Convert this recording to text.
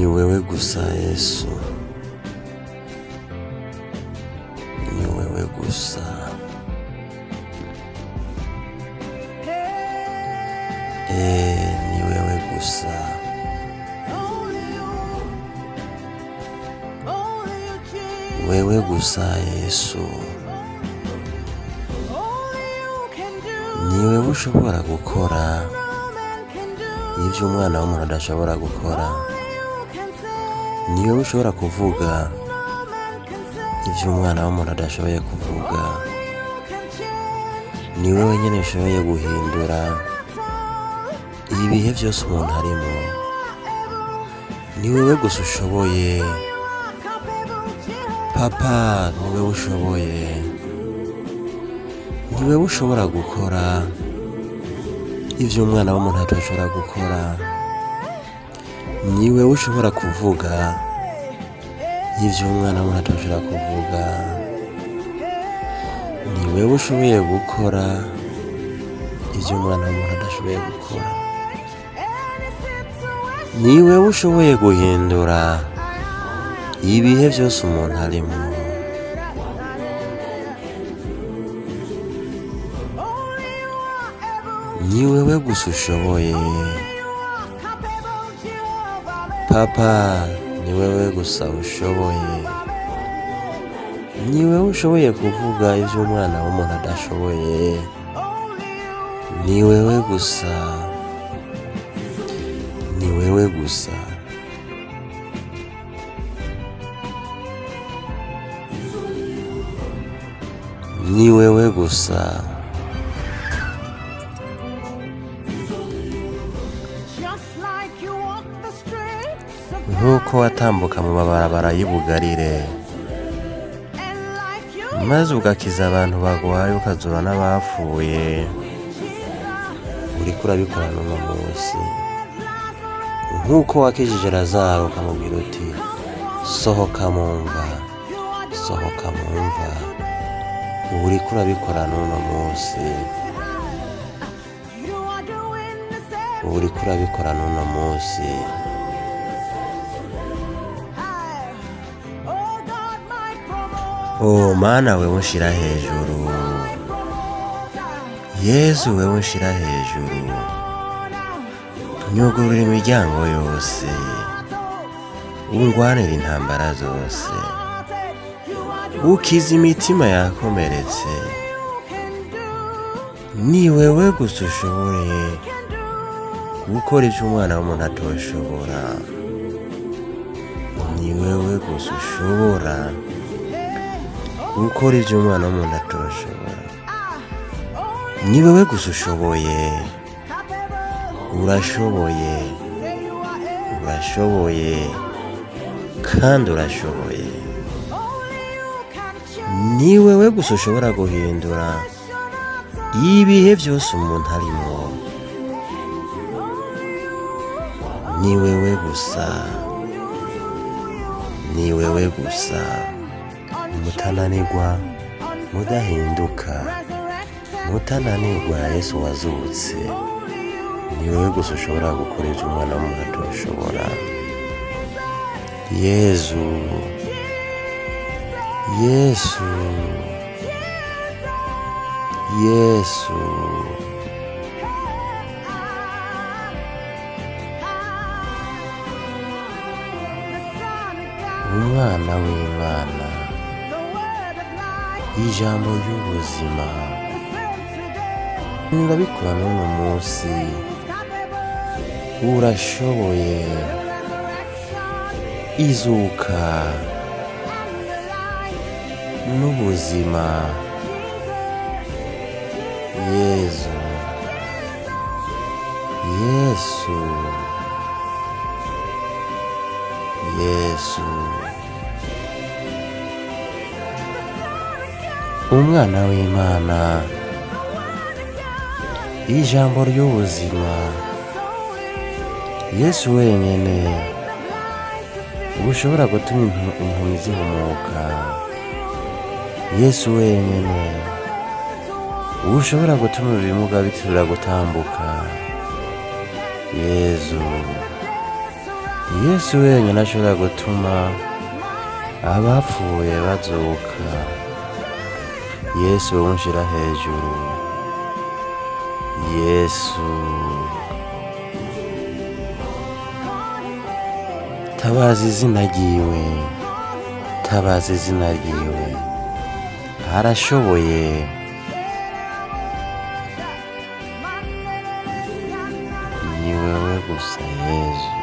Ni wewe gusa Yesu, ni wewe gusa. Ni wewe gusa. Wewe gusa Yesu, ni wewe ushobora gukora ivyo umwana w'umuntu adashobora gukora. Ni wewe ushobora kuvuga ivyo umwana w'umuntu adashoboye kuvuga. Ni wewe nyene ushoboye guhindura ibihe vyose umuntu arimwo. Ni wewe gusa ushoboye. Papa, ni wewe ushoboye. Ni wewe ushobora gukora ivyo umwana w'umuntu adashobora gukora. Ni wewe ushobora kuvuga ivyo umwana w'umuntu adashobora kuvuga. Ni wewe ushoboye gukora ivyo umwana w'umuntu adashoboye gukora. Ni wewe ushoboye guhindura ibihe vyose umuntu arimwo. Ni wewe gusa ushoboye. Papa, ni wewe gusa ushoboye. Ni wewe ushoboye kuvuga ivyo umwana w'umuntu adashoboye. Ni wewe gusa. Ni wewe gusa. Ni wewe gusa. Nk'uko watambuka mu mabarabara y'Ibugarire, maze ugakiza abantu bagwaye, ukazura n'abapfuye, uriko urabikora n'uno munsi. Nk'uko wakijije Lazaro ukamubwira uti sohoka mu mva, sohoka mu mva, uriko urabikora n'uno munsi. Uriko urabikora n'uno munsi. O Mana, wewe unshira hejuru. Yesu, wewe unshira hejuru. Nyugurura imiryango yose, ungwanira intambara zose, ukiza imitima yakomeretse. Ni wewe gusa ushoboye gukora ivyo umwana w'umuntu atoshobora. Ni wewe gusa ushobora gukora ivyo umwana w'umuntu atoshobora. Ni wewe gusa ushoboye. Urashoboye, urashoboye, kandi urashoboye. Ni wewe gusa ushobora guhindura ibihe vyose umuntu arimwo. Ni wewe gusa. Ni wewe gusa. Mutananirwa, mudahinduka, mutananirwa, Yesu wazutse. Ni wewe gusa ushobora gukora ivyo umwana w'umuntu atoshobora. Yezu, Yesu, Yesu. Umwana w'Imana, ijambo ry'ubuzima, urabikora n'uno munsi. Urashoboye. Izuka n'ubuzima. Yezu, Yesu, Yesu. Umwana w'Imana, ijambo ry'ubuzima. Yesu wenyene ushobora gutuma impumyi zihumuka. Yesu wenyene ushobora gutuma ibimuga bitura gutambuka. Yezu, Yesu wenyine ashobora gutuma abapfuye bazuka. Yesu unshira hejuru. Yesu, tabaza izina ryiwe, tabaza izina ryiwe, arashoboye. Ni wewe gusa Yezu.